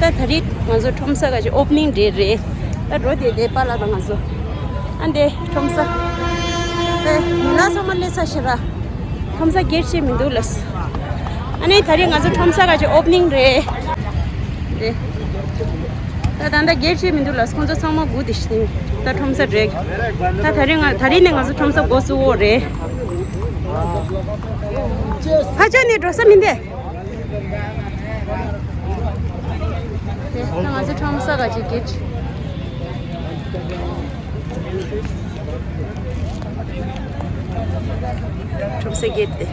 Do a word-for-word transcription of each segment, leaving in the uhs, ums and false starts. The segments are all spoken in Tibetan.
ད་ད་རེས་ང་ཚོ་ཁྲོམ་ས་ག་ཅིག་ཨོ་པ་ནིང་ཌེ་རེད། ད་འགྲོ་དེ་དེ་པཱ་ལགས་དང་ང་ཚོ། ཨ་འདི་ཁྲོམ་ས། ད་མི་ལ་ཚང་མ་སླེབས་ཚར་ཤག་ར། ཁྲོམ་ས་སྒེར་བྱེད་མི་འདུག་ལགས། ཨ་ནི་ད་རེས་ང་ཚོ་ཁྲོམ་ས་ག་ཅིག་ཨོ་པ་ནིང་ཌེ་རེད། ད་ད་ལྟ་སྒེར་བྱེད་མི་འདུག་ལགས། ཁོང་ཚོ་ཚང་མ་སྒུག་བསྡད་ཤག་ད་ཁྲོམ་ས་རེད། ད་ད་རེས་ང་ད་རེས་ནས་ང་ཚོ་ཁྲོམ་ས་འགོ་བཙུགས་ཡོད་རེད། ཕར་ཕྱོགས་ནས་འགྲོ་ས་མི་འདུག་དེ་ང་ཚོ་ཁྲོམ་ས་ག་ཅིག་གེད། ཁྲོམ་ས་གེད་དེ།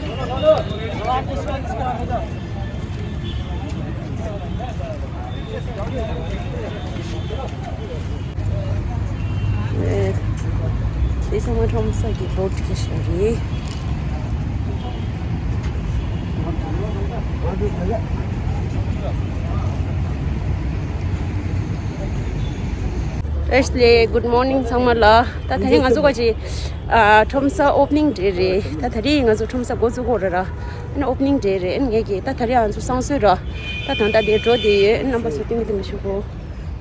དེ་ཚང་མ་ཁྲོམ་ས་གི་བོད་ཀྱི་ཞིག་རེད། ཨེཤ་ལེ། Good morning ཚང་མ་ལ། ད་ད་རིང་ང་ཚོ་ག་ཅིག་ཨ་ཁྲོམ་ས་ཨོ་པ་ནིང་ཌེ་རེད། ད་ད་རིང་ང་ཚོ་ཁྲོམ་ས་འགོ་བཙུགས་ཡོད་རེད་ར། ཨ་ནི་ཨོ་པ་ནིང་ཌེ་རེད། ཨ་ནི་ངས་ཀྱི་ད་ད་རིང་ང་ཚོ་བསང་གསོལ་ར། ད་ད་ལྟ་དེ་འགྲོ་བསྡད་ཡོད། རྣམ་པ་ཚོ་ལྟོས་མེད་ལྟོས་མེད་བྱེད་དགོས།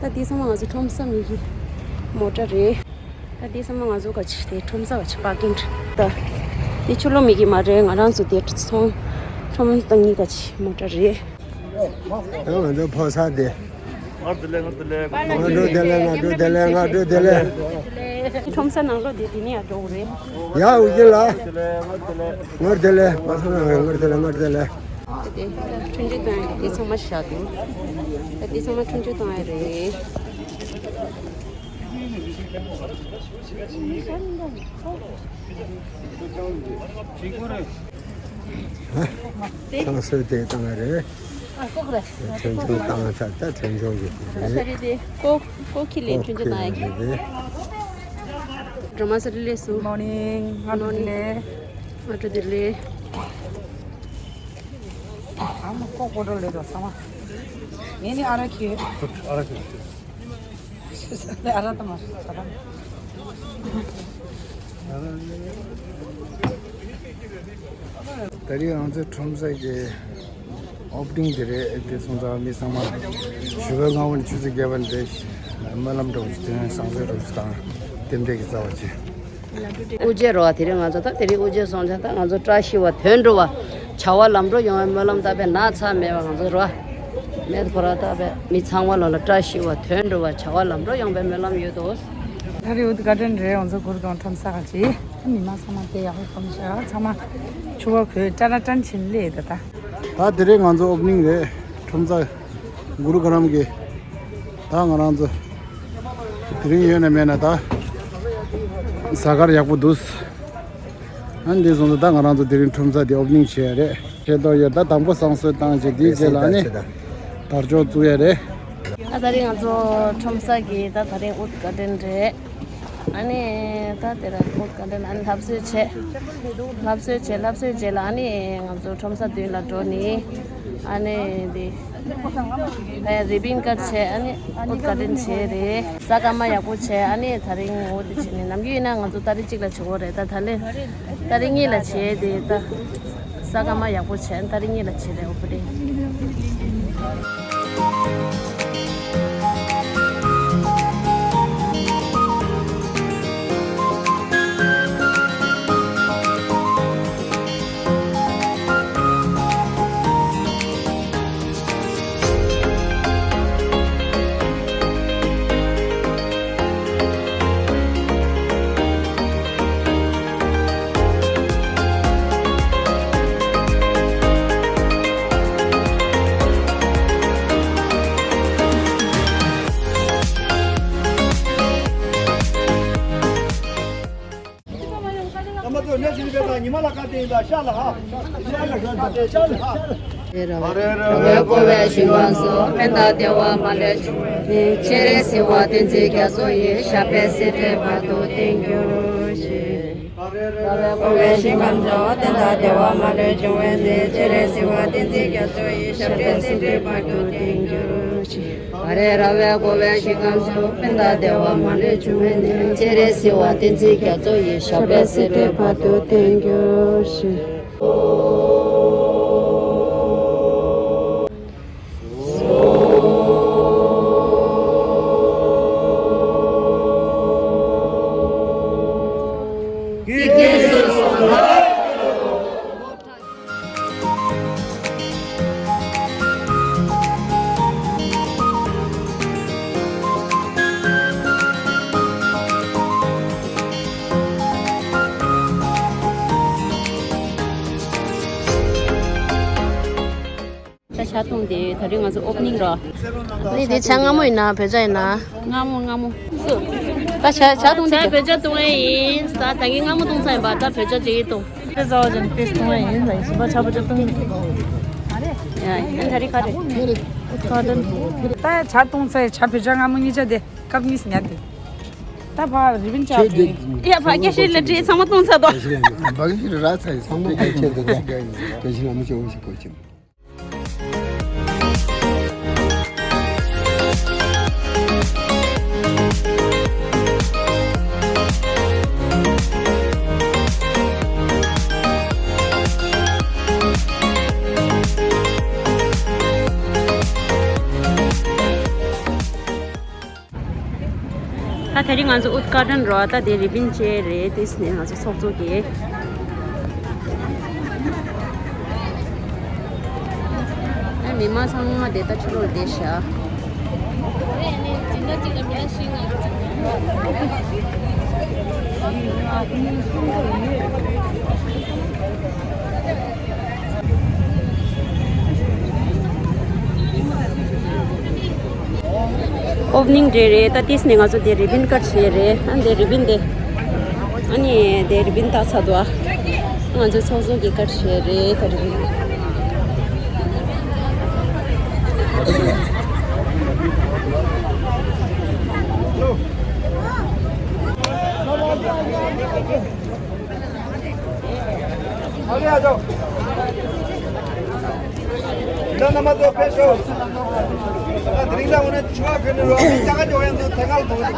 ད་འདི་ཚང་མ་ང་ཚོ་ཁྲོམ་ས་མི་གི་མོ་ཊ་རེད། ད་འདི་ཚང་མ་ང་ཚོ་ག་ཅིག་དེ་ཁྲོམ་ས་ག་ཅིག་པར་ཀིང་རེད། ད་འདི་ཆུ་ལོག་མི་གི་མ་རེད། ང་རང་ཚོ་དེ་ཚོང་ཁྲོམ་ཏང་གི་ག་ཅིག་མོ་ཊ་རེད། ད་ང་ཚོ་ཕོ་གསར་དེ། ང་འགྲོ་བདེ་ལེགས། ང་འགྲོ་བདེ་ལེགས། ང་འགྲོ་བདེ་ལེགས། ཁྲོམ་ས་ནང་ལོགས་དེ་དེ་ནས་ཡར་འགྲོ་དགོས་རེད། ཡ་འུ་ཅེ་ལ། ང་འགྲོ་བདེ་ལེགས། ཕོ་གསར་ང་འགྲོ་བདེ་ལེགས། ང་འགྲོ་བདེ་ལེགས། དེ་ཁྲུང་ཆུང་བཏང་ཡ་དེ་ཚང་མ་བཞག་འདུག་ད་དེ་ཚང་མ་ཁྲུང་ཆུང་བཏང་ཡ་རེད། ཚང་སོས་དེ་བཏང་ཡ་རེད། ཁྲུང་ཆུང་བཏང་ཚར། ད་ཁྲུང་ཆུང་གི་དེ་རེད། ད་རེད་དེ་ཀོ་ཀོ་ཁི་ལེ་ཁྲུང་ཆུང་བཏང་ཡ་གི། སྒྲོལ་མ་སེར་ལེ་སུ། Morning. ང་འགྲོ་བདེ་ལེགས། ང་འགྲོ་བདེ་ལེགས། ཨ་མ་ཀོ་ཀོ་འགྲོ་ལེ་དོ་ས་མ། ངས་ནི་ཨ་ར་ཁི། ཨ་ར་ཁི། ཨ་ར་ཏ་མ་ས་ཏ་མ། ད་རེས་ང་ཚོའི་ཁྲོམ་ས་གི་ཨོ་པ་ནིང་དེ་རེད། དེ་སོང་ཙང་མི་ཚང་མ་ཞོགས་པའི་སྔ་པོ་ནས་ཆུ་ཚོད་བརྒྱད་པ་ནས་དེ་སྨོན་ལམ་འདྲ་བོ་ཞིག་དེ་ནས་བསང་གསོལ་འདྲ་བོ་ཞིག་དང་རྟེན་འབྲེལ་གྱི་རྩ་བ་བྱས། དབུ་འབྱེད་རོ་བ། དེ་རིང་ང་ཚོ་ད་དེ་རིང་དབུ་འབྱེད་སོང་ཙང་ད་ང་ཚོ་བཀྲ་ཤིས་པ་དོན་འགྲུབ་པ། བྱ་བ་ལམ་འགྲོ་ཡོང་བའི་སྨོན་ལམ་བཏབ་པའི་ན་ཚ་མེད་པ་ང་ཚོ་རོ་བ། མེད་ཁོ་ར་བཏབ་པའི་མི་ཚང་མ་ལོ་ལ་བཀྲ་ཤིས་པ་དོན་འགྲུབ་པ། བྱ་བ་ལམ་འགྲོ་ཡོང་བའི་སྨོན་ལམ་ཡོད་དོ། ད་རེས་ཨུད་གྷར་ཌེན་རེད། ང་ཚོ་གུར་གོང་ཁྲོམ་ས་ག་ཅིག་མི་མང་ཚང་མ་དེ་ཡག་པོ་ཕོམ་ཤག་ཚང་མ་ཕྱུ་པ་གོས་ཀྲ་ལ་ཀྲན་ཕྱིན་སླེབས་ད་ད། ད་དེ་རིང་ང་ཚོ་ཨོ་པ་ནིང་རེད། ཁྲོམ་ས་གུར་ག་རམ་གི། ད་ང་རང་ཚོ་དེ་རིང་ཡོད་ན་མེད་ན་ད་གཟའ་སྐར་ཡག་པོ་འདུག་ཨ་འདི་སོང་ཙང་ད་ང་རང་ཚོ་དེ་རིང་ཁྲོམ་ས་དེ་ཨོ་པ་ནིང་བྱས་རེད། ཤེས་རྟོགས་ཡོད། ད་དང་པོ་བསང་གསོལ་བཏང་བྱས་དེའི་རྗེས་ལ་ནི་དར་ལྕོག་བཙུགས་ཡ་རེད། ད་ད་རིང་ང་ཚོ་ཁྲོམ་ས་གི་ད་ད་རིང་ཨུད་གྷར་ཌེན་རེད། ཨ་ནི་ད་དེ་ར་ཨུད་གྷར་ཌེན་ཨ་ནི་ལྷ་གསོལ་བྱས། ལྷ་གསོལ་བྱས། ལྷ་གསོལ་རྗེས་ལ་ཨ་ནི་ང་ཚོ་ཁྲོམ་ས་མདུན་ལ་འགྲོ་ནི། ཨ་ནི་འདི་ཨ་རི་བིན་ཀཊ་བྱས། ཨ་ནི་ཨུད་གྷར་ཌེན་བྱས་རེད། ས་ཀ་མ་ཡག་པོ་བྱས། ཨ་ནི་ད་རིང་འོ་དེ་བྱས་ནས་ནམ་རྒྱུན་ཡིན་ན་ང་ཚོ་ཏ་རིག་གཅིག་ལ་བྱེད་དགོས་རེད། ད་ད་ལེ་ཏ་རིག་གཉིས་ལ་བྱས་དེ་ད་ས་ཀ་མ་ཡག་པོ་བྱས། ཏ་རིག་གཉིས་ལ་བྱས་རེད། འོ་པ་རེད། རེ་རེ་བའི་བསྐོར་བའི་ཞིང་ཁམས་སུ། དཔལ་དང་བདེ་བ་མ་ལུས་འབྱུང་བའི་གནས། སྤྱན་རས་གཟིགས་དབང་བསྟན་འཛིན་རྒྱ་མཚོ་ཡི། ཞབས་པད་སྲིད་མཐའི་བར་དུ་བརྟན་གྱུར་ཅིག་དཔལ་དང་བདེ་བ་མ་ལུས་འབྱུང་བའི་གནས། སྤྱན་རས་གཟིགས་དབང་བསྟན་འཛིན་རྒྱ་མཚོ་ཡི། ཞབས་པད་སྲིད་མཐའི་བར་དུ་བརྟན་གྱུར་ཅིག་རེ་རེ་བའི་བསྐོར་བའི་ཞིང་ཁམས་སུ། དཔལ་དང་བདེ་བ་མ་ལུས་འབྱུང་བའི་གནས། སྤྱན་རས་གཟིགས་དབང་བསྟན་འཛིན་རྒྱ་མཚོ་ཡི། ཞབས་པད་སྲིད་མཐའི་བར་དུ་བརྟན་གྱུར་ཅིག་དེ་ད་རིང་ང་ཚོ་ཨོ་པ་ནིང་ར། ནི་དེ་ཇ་མངར་མོ་ཡིན་ན་བོད་ཇ་ཡིན་ན། མངར་མོ་མངར་མོ། སུ། ད་ཇ་ཇ་བཏུང་དེ། ཇ་བོད་ཇ་བཏུང་ཡ་ཡིན། ད་ད་གིན་མངར་མོ་བཏུང་ཚར་ཡིན་པ། ད་བོད་ཇ་དེ་ཡིན་བཏུང་། དེ་ཟ་བ་ཅན་དེ་བཏུང་ཡ་ཡིན་ལ་ཡིན་སུ་པ་ཇ་བོད་ཇ་བཏུང་ཡིན། ཡ་ཡིན་ད་རིང་ག་རེ། ད་ཇ་བཏུང་ཚར་ཇ་བོད་ཇ་མངར་མོ་གཉིས་ཆ་དེ་ཀབ་གཉིས་ཉར་དེ། ད་ཕ་རི་བིན་ཆག་ཁྱོད་དེ། ཡ་ཕ་སྐྱ་ཤེས་ལ་བྲིས་ཚང་མ་བཏུང་ཚར་དོ། བག་ཞིག་ར་ཚ་ཡི་ཚང་མ་ཁྱོད་ཁྱོད་དེ་ད་བག་ཞིག་ལ་མི་ཆོག་ཞིག་གོ་ཆེན། ད་དེ་རིང་ང་ཚོ་ཨུད་ཀ་ཌན་རོ་ད་དེ་རི་བིན་ཅེ་རེད། དེ་ནས་ང་ཚོ་ཚོགས་གཙོ་གིས་ཨ་མི་མང་ཚང་མ་དེ་ད་ཕྱི་ལོགས་བསྡད་ཤག་ཨོ་པ་ནིང་ཌེ་རེད། ད་ཏིས་ནས་ང་ཚོ་དེ་རི་བིན་ཀཊ་བྱས་རེད། ཨ་ནི་དེ་རི་བིན་དེ། ཨ་ནི་དེ་རི་བིན་བཏགས་ཚར་འདུག་ཨ་ང་ཚོ་ཚོགས་གཙོ་གིས་ཀཊ་བྱས་རེད་ད་རི་བིན། आगे आ जाओ। इधर नंबर दो पे शो। अगर ग्रीन दा उन्हें छुआ फिर नहीं हुआ, क्या जो है, तो थकाल बहुत।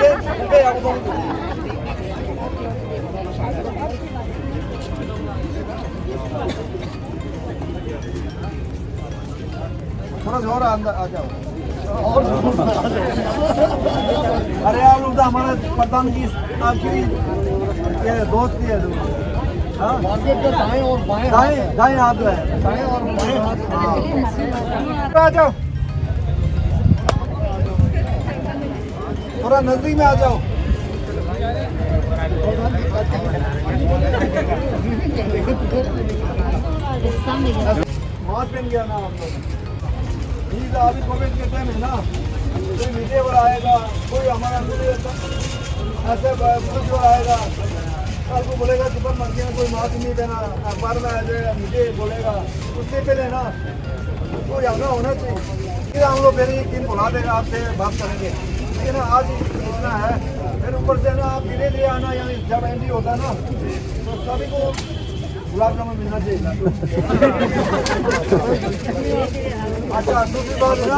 ये, ये आपको थोड़ा सा और अंदर आ जाओ। और अरे यार, उधर हमारे प्रधान की आखिरी ये दोस्त ही है। हाँ? मार्केट के दाएं और बाएं हाथ दाएं, है। दाएं हाथ है। दाएं और बाएं हाथ। हाँ। आ जाओ। थोड़ा नजदीक में आ जाओ। बहुत दिन गया ना हम लोग। ये तो अभी कोविड के टाइम है ना, कोई मीडिया वाला आएगा, कोई हमारा मीडिया ऐसे पुलिस वाला आएगा, कल को बोलेगा सुपर मार्केट में कोई मास्क नहीं पहना, अखबार में आ जाएगा, मीडिया बोलेगा, उससे पहले ना उसको यहाँ होना चाहिए। फिर हम लोग फिर एक दिन बुला देगा, आपसे बात करेंगे। लेकिन आज इतना है, फिर ऊपर से ना आप धीरे धीरे आना, यानी जब एंट्री होता है ना, तो सभी को गुलाब जामुन मिलना चाहिए। अच्छा, दूसरी बात है ना,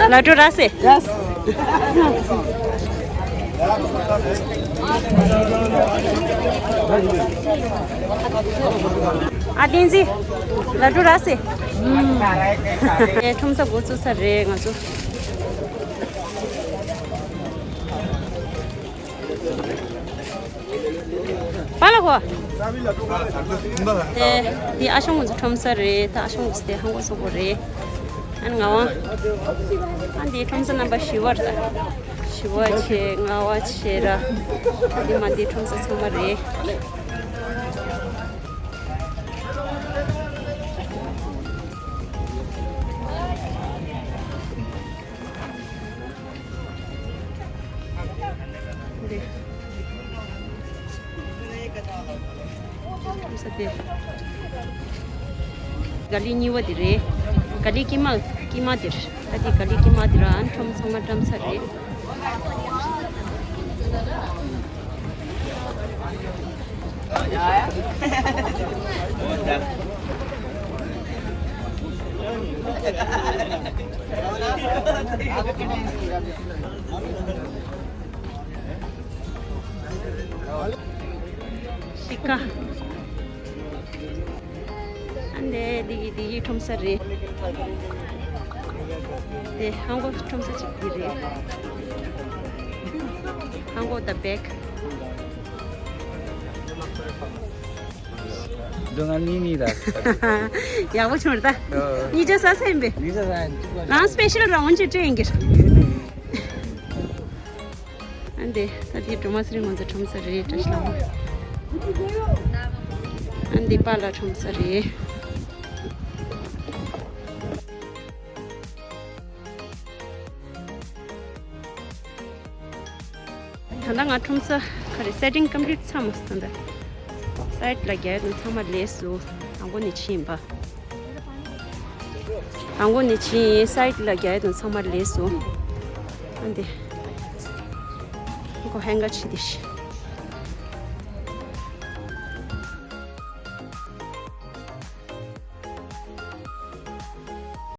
ལ་འགྲོ་ར་སེ། ཨ་བསྟན་འཛིན། ལ་འགྲོ་ར་སེ། ཨེ་ཁྲོམ་ས་འགོ་བཙུགས་ས་རེད་ང་ཚོ། པཱ་ལགས་གོ། དེ་དེ་ཨ་ཞང་ངོ་ཚོ་ཁྲོམ་ས་རེད། ད་ཨ་ཞང་ངོ་ཚོ་དེ་ཧང་གོ་སོག་པོ་རེད། ཨ་ནི་ང་བ། ཨ་འདི་ཁྲོམ་ས་རྣམ་པ་བཞི་བར་ད། བཞི་བ་བྱས་ལྔ་བ་བྱས་ར། ཨ་འདི་མ་འདི་ཁྲོམ་ས་ཚང་མ་རེད། འདི། ཁྲོམ་ས་དེ། ག་ལི་གཉིས་པ་དེ་རེད། ག་ལི་དཀྱིལ་མ་དཀྱིལ་མ་དེ་རེད། ད་དེ་ག་ལི་དཀྱིལ་མ་དེ་ར། ཨ་ནི་ཁྲོམ་ཚང་མ་བཀྲམ་ས་རེད། གཤིས་ཀ། ཨ་འདི་འདི་གི་འདི་གི་ཁྲོམ་ས་རེད། དེ་ཧང་གོ་ཁྲོམ་ས་གཅིག་འདི་རེད། ཧང་གོ་the back། འདི་ང་གཉིས་གཉིས་ར། ཡག་པོ་བྱུང་ར་ད། ཨོ། གཉིས་ཆ་ས་ས་ཡིན་པས། གཉིས་ཆ་ས་ཡིན། རང་སྤེ་ཤལ་རང་འོན་ཅིག་སྤྲད་ཡིན་གྱི། ཨ་འདི་ད་འདི་སྒྲོལ་མ་ཚེ་རིང་ང་ཚོ་ཁྲོམ་ས་རེད། བཀྲ་ཤིས་ལྷ་མོ། ཨ་འདི་པཱ་ལགས་ཁྲོམ་ས་རེད། ད་ལྟ་ང་ཁྲོམ་ས་ག་རེ་setting complete ཚར་མ་སོང་། ད་ལྟ་site ལ་རྒྱག་ཡ་དང་ཚང་མ་ལས་སུ། དང་པོ་ནས་ཕྱིན་པ། དང་པོ་ནས་ཕྱིན། site ལ་རྒྱག་ཡ་དང་ཚང་མ་ལས་སུ། ཨ་འདི། ཁོ་ཧེང་གར་ཕྱིན་དེ་ཤི།